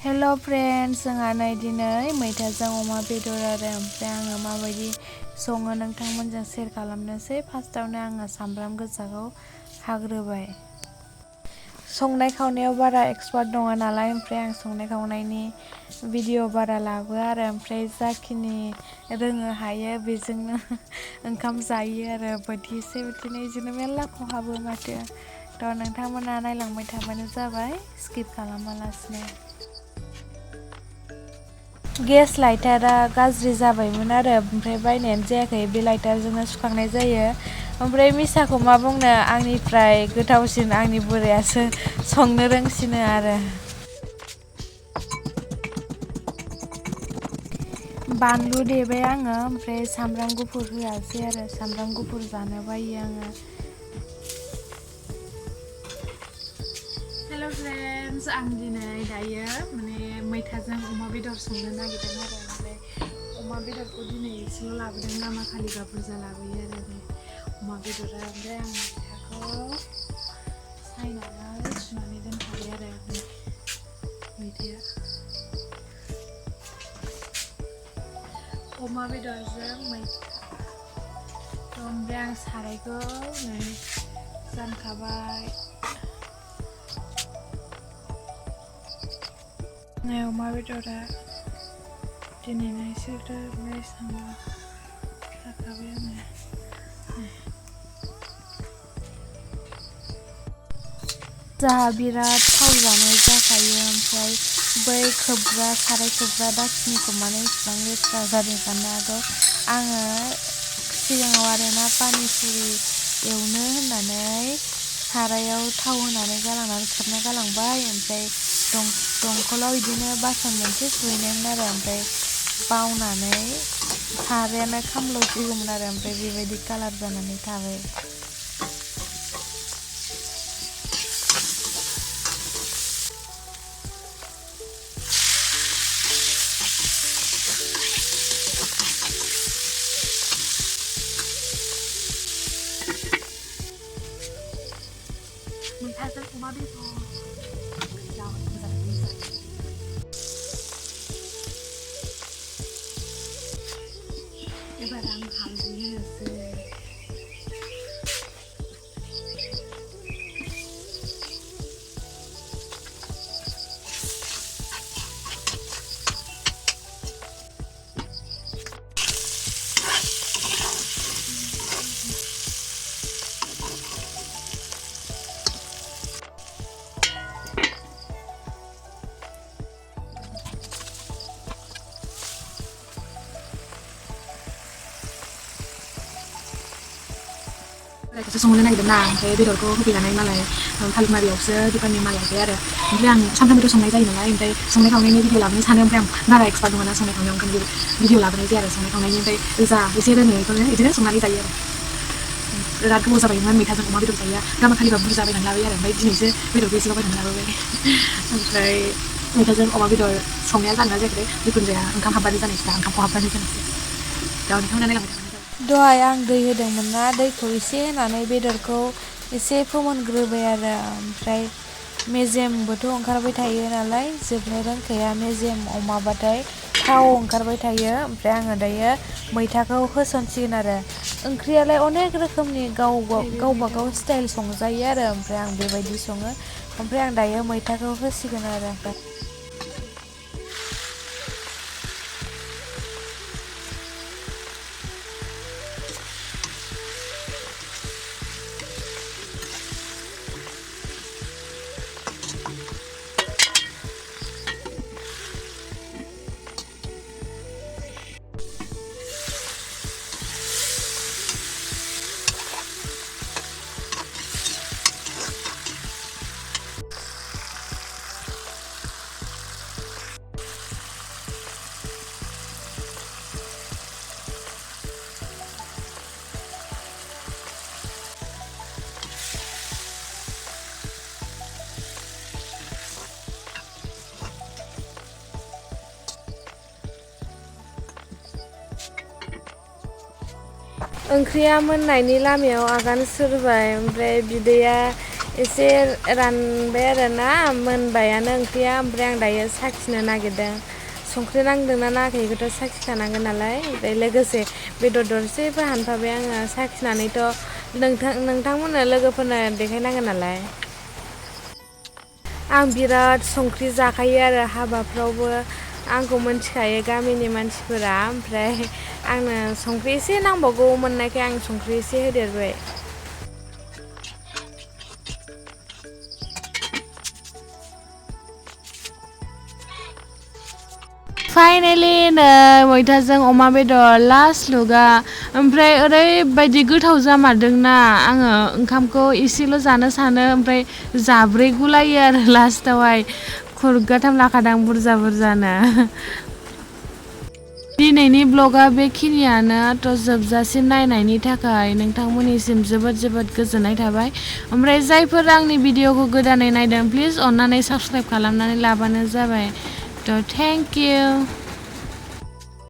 Hello friends, जोंहा नै दिनै मैथाजों अमा बेदर आरो ओमफ्राय आङो माबायदि सङो नोंथांमोनजों शेयार खालामनोसै। फार्स्टआवनो आङो सामब्राम गोजाखौ हाग्रोबाय। संनाय खावनायाव बारा एक्सपार्ट नङा नालाय, ओमफ्राय आं संनाय खावनायनि भिडिअ बारा लाबोआ आरो ओमफ्राय जाखिनि रोङो हायो बेजोंनो ओंखाम जायो आरो बोथिसे बिदिनो बिदिनो मेरला खहाबो माथो। थ' नोंथांमोना नायलांबाय थाबानो जाबाय, स्किप खालामालासिनो। गेस लाइटारा गाज्रि जाबायमोन आरो ओमफ्राय बायनायानो जायाखै। बे लाइटारजोंनो सुखांनाय जायो। ओमफ्राय मिसाखौ मा बुंनो, आंनिफ्राय गोथावसिन आंनि बोरायासो संनो रोंसिनो आरो। बानलु देबाय आङो, ओमफ्राय सामब्राम गुफुर होआसै आरो सामब्राम गुफुर जानो बायो आङो। हेल' फ्रेन्ड्स, आं दायो मैथाजों अमा बेदर संनो नागिरदों आरो ओमफ्राय अमा बेदरखौ दिनै एसेल' लाबोदों, लामा खालिबा बुरजा लाबोयो आरो बे अमा बेदरा। ओमफ्राय आं मैथाखौ सायनानै सुनानै दोनखाबाय आरो मैथाया अमा बेदरजों मैथा। ओमफ्राय आं सारायखौ जानखाबाय। अमा बेदरा दिनैनो एसे ओमफ्राय जाखाबाय आङो। जाहा बिराद थाव जानाय जाखायो, ओमफ्राय बै साराय खोबग्रा दाखिनिखौ माने इसेबां लेथ्रा जादों साननो हागौ। आङो सिगाङाव आरोना पानिपुरि एवनो होननानै सारायाव थाव होनानै गालांनानै खोबना गालांबाय, ओमफ्राय दंखलाव बिदिनो बासन मोनसे सुहैनायमोन आरो ओमफ्राय बावनानै सारायानो खामलावसिगौमोन आरो ओमफ्राय बेबायदि कालार जानानै थाबाय। मैथाजों अमा बेदर एबार आं हालदै होनोसै। संनो नागिरदों ना, ओमफ्राय बेदरखौ होफैनानै मालाय थालिमारियावसो दखाननि माल लायबाय आरो ओमफ्राय आं सानफ्रामबोथ' संनाय जायो नालाय, ओमफ्राय संनाय खावनायनि भिडिअ लाबोनो सानो, ओमफ्राय आं बारा एक्सपार्ट नङा ना संनाय खावनायाव, ओंखायनो भिडिअ लाबोनाय जाया आरो संनाय खावनायनि। ओमफ्राय जा एसे रोङो बेखौनो बिदिनो संनानै जायो आरो। बिराद गोबाव जाबायमोन मैथाजों अमा बेदर जायो, गामा खालिबा बुरजा बायनानै लाबोयो आरो ओमफ्राय दिनैसो बेदरखौ एसेल' बायनानै लाबोबाय। ओमफ्राय मैथाजों अमा बेदर संनाया जाना जायाखै, जिखुनु जाया ओंखाम हाबबानो जानायसै दा, ओंखामखौ हाबबानो जानायसै। दा नोंथांमोना नायलांबाय थाबानो जाबाय। दहाय आं दै होदोंमोन ना, दैखौ एसे होनानै बेदरखौ एसे फोमोनग्रोबाय आरो ओमफ्राय मेजेमबोथ' ओंखारबाय थायो नालाय, जोबनो रोंखाया मेजेम अमाबाथाय थाव ओंखारबाय थायो। ओमफ्राय आङो दायो मैथाखौ होसनसिगोन आरो। ओंख्रियालाय अनेक रोखोमनि गावबा गाव स्टाइल संजायो आरो ओमफ्राय आं बेबायदि सङो। ओमफ्राय आं दायो मैथाखौ होसिगोन आरो। ओंख्रिया मोननायनि लामायाव आगान सुरबाय, ओमफ्राय बिदैया एसे रानबाय आरोना मोनबायानो ओंख्रिया ओमफ्राय आं दायो साखिनो नागिरदों संख्रि नांदोंना नाङाखैखौथ' साखिखानांगोन नालाय ओमफ्राय लोगोसे बेदर दरसेबो हानफाबाय आङो साखिनानैथ' नोंथांमोननो लोगोफोरनो देखायनांगोन नालाय आं बिराद संख्रि जाखायो आरो हाबाफ्रावबो आंखौ मोनथिखायो गामिनि मानसिफोरा ओमफ्राय आंनो संख्रि एसे नांबावगौ मोननायखाय आं संख्रि एसे होदेरबाय फाइनेलि नै मैथाजों अमा बेदर लास्ट लुगा ओमफ्राय ओरैबायदि गोथाव जामारदोंना आङो ओंखामखौ एसेल' जानो सानो ओमफ्राय जाब्रै गुलायो आरो लास्टावहाय खुरगाथाम लाखादां बुरजा बुरजानो दिनैनि ब्लगा बेखिनियानो थ' जोबजासिम नायनायनि थाखाय नोंथांमोननिसिम जोबोद जोबोद गोजोननाय थाबाय ओमफ्राय जायफोर आंनि भिडिअखौ गोदानै नायदों प्लिज अन्नानै साबस्क्राइब खालामनानै लाबानो जाबाय थ' थेंक इउ